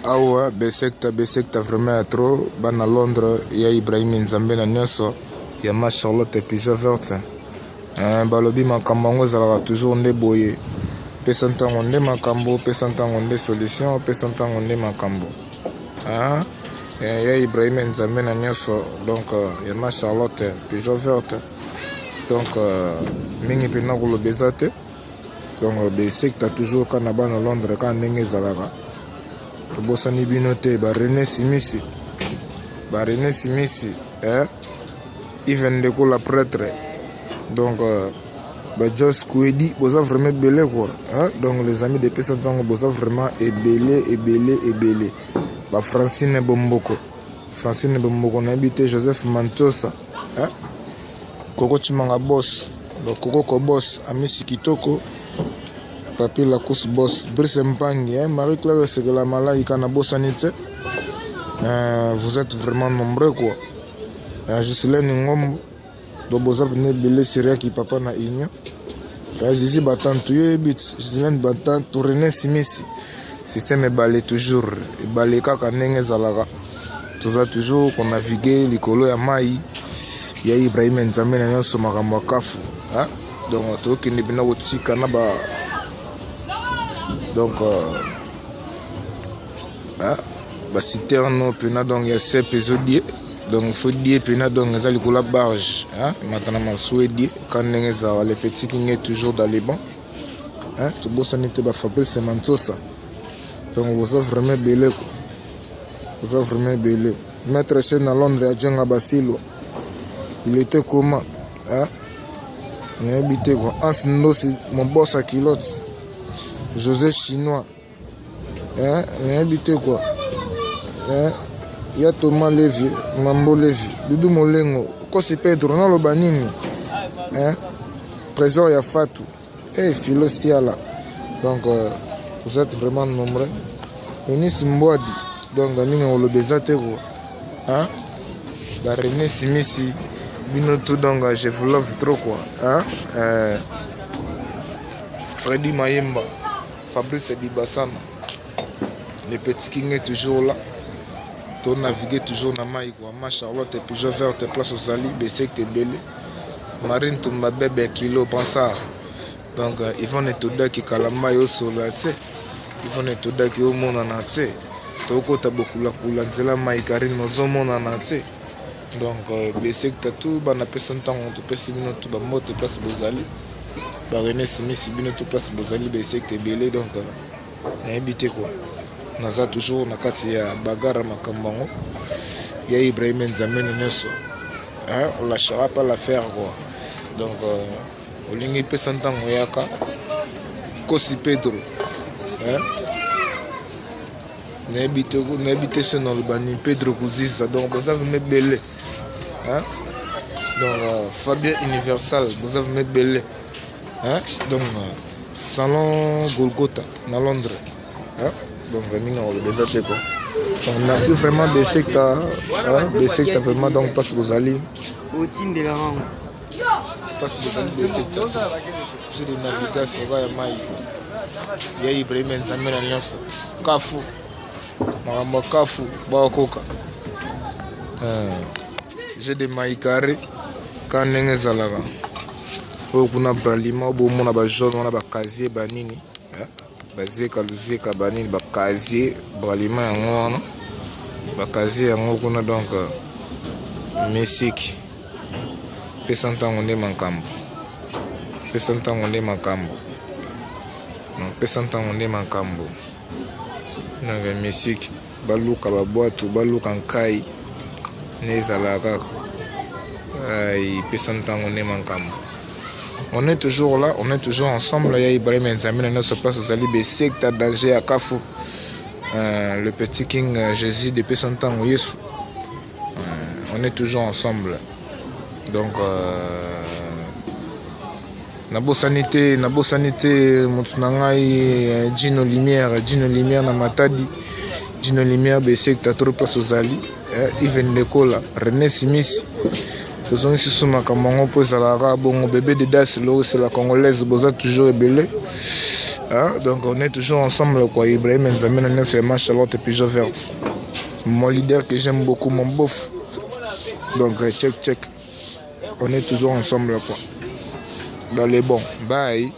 Awa Besekta Besekta vraiment ya trop bana Londres ya Ibrahim Nzambe na nyonso ya ma Charlotte Pigeon verte eh, balobi makambo yango ezalaka toujours nde boye pesa ntango nde makambo pesa ntango nde solution pesa ntango nde makambo hein? Eh, ya Ibrahim Nzambe na nyonso donc euh, ya ma Charlotte Pigeon verte donc euh, mingi mpenza koloba eza te. Donc Besikta toujours kaka na bana Londres kaka ndenge ezalaka. Tobosani bino te ba Rene Simisi. Ba Rene Simisi, eh? Yves Ndeko la prêtre. Donc euh, ba Jos Kwedi boza vraiment ebele quoi. Hein? Donc les amis de Pesa Ntango boza vraiment ebele ebele ebele. Ba Francine Bomboko. Francine Bomboko nayebi te Joseph Mantosa. Hein? Koko Tshimanga boss, donc Koko ko boss, Amisi Kitoko, Papi Lakus boss, Brice Mpangi, hein, Marie Claire Sekela Malaika na bosani te. Vous êtes vraiment nombreux quoi. Gislaine Ngombo, donc boza pene ebele Syriaki papa na Union. Zizi Batantu ye bit, Gislaine Batantu, René Simisi. Système ebale toujours, ebale kaka ndenge ezalaka. Toza toujours ko naviguer likolo ya mai ya Ibrahim Nzambe na nyonso makambo ya kafu hein? Donc tokende mpena kotika na ba donc euh, hein? ba citerne mpena donc ya sep ezodie donc faut die mpena donc eza likolo ya barge hein? Mata na masuwa edie ka ndenge ezala le petit king est toujours dans les bancs hein? Tobosani te ba Fabrice Mantosa donc boza vraiment ebele quoi. Oza vraiment ebele. Maître Chen na Londres ya Djenga Basilo. Il était comment? Hein? Nayebi te quoi. Hans Ndosi, mon boss à culotte. José Chinois. Hein? Nayebi te quoi. Hein? Ya Thomas Levi, Mambo Levi, Doudou Molengo, Kosi Pedro, naloba nini? Hein? Trésor ya Fatou. Hey, Philo Siala. Donc, vous êtes vraiment nombreux. Enis Mbwadi. Donc, mingi koloba eza te quoi. Hein? Ba René Simisi, bino tout donc je vous love trop quoi. Hein? Freddy Mayemba, Fabrice Dibasana. Le petit King est toujours là. To naviguer toujours na mai quoi. Ma Charlotte et Pigeon verte place aux Ali, Besek Tebele. Marine Tumba bebe kilo pensar. Donc euh, Yvonne Todaki kalamba yo solo tse. Yvonne Todaki omonana tse. Tokota bokulakula nzela mai Karine ozomonana tse. Donc euh, Besek tatu bana pesa ntango topesi bino tu bambote place bozali. Ba René Simisi bino tu place bozali Besek ebele donc euh, nayebi te quoi. Naza toujours na kati ya bagara makambo yango ya Ibrahim Nzambe nyonso. Hein, on lâchera pas l'affaire quoi. Donc euh, olingi pesa ntango yaka Kosi Pedro. Hein? Nayebi te nayebi te so naloba nini Pedro Kuziza donc boza vraiment ebele. Hein? Donc euh, Fabien Universal boza vraiment ebele. Hein? Donc euh, Salon Golgotha na Londres. Hein? Donc mingi nakoloba eza te quoi. Donc merci vraiment Besekta, hein? Besekta vraiment donc place bozali. Otindela yango. Place bozali Besekta. Jeu de navigation ya mai. Ya Ibrahim Nzambe na nyonso. Kafu. Makambo ya kafu bakoka. Jeu de mai carré ka ndenge ezalaka. Oyo kuna Bralima bomona ba jaune wana ba casier ba nini. Bazeka luzeka banini ba casier Bralima yango wana ba casier yango kuna donc misiki pesa ntango nde makambo pesa ntango nde makambo pesa ntango nde makambo donc misiki baluka babwatu baluka nkai nde ezalaka kaka ai pesa ntango nde makambo. On est toujours là, on est toujours ensemble. Ya Ibrahim Nzambe na nyonso place ozali besekta danger ya kafu. Le petit King Jésus depuis son temps Yesu. On est toujours ensemble. Donc nabosani te, nabosani te moto na ngai Gino Lumière, Gino Lumière na Matadi. Gino Lumière besekta trop place ozali. Yves Ndekola, René Simisi. Tozongisi so makambo yango mpo ezalaka bongo bébé de das loris la congolaise boza toujours ebele. Hein? Donc on est toujours ensemble quoi. Ibrahim Nzambe na nyonso ya ma Charlotte Pigeon Verte. Mon leader que j'aime beaucoup, mon beauf. Donc check check. On est toujours ensemble quoi. Dans les bons. Bye.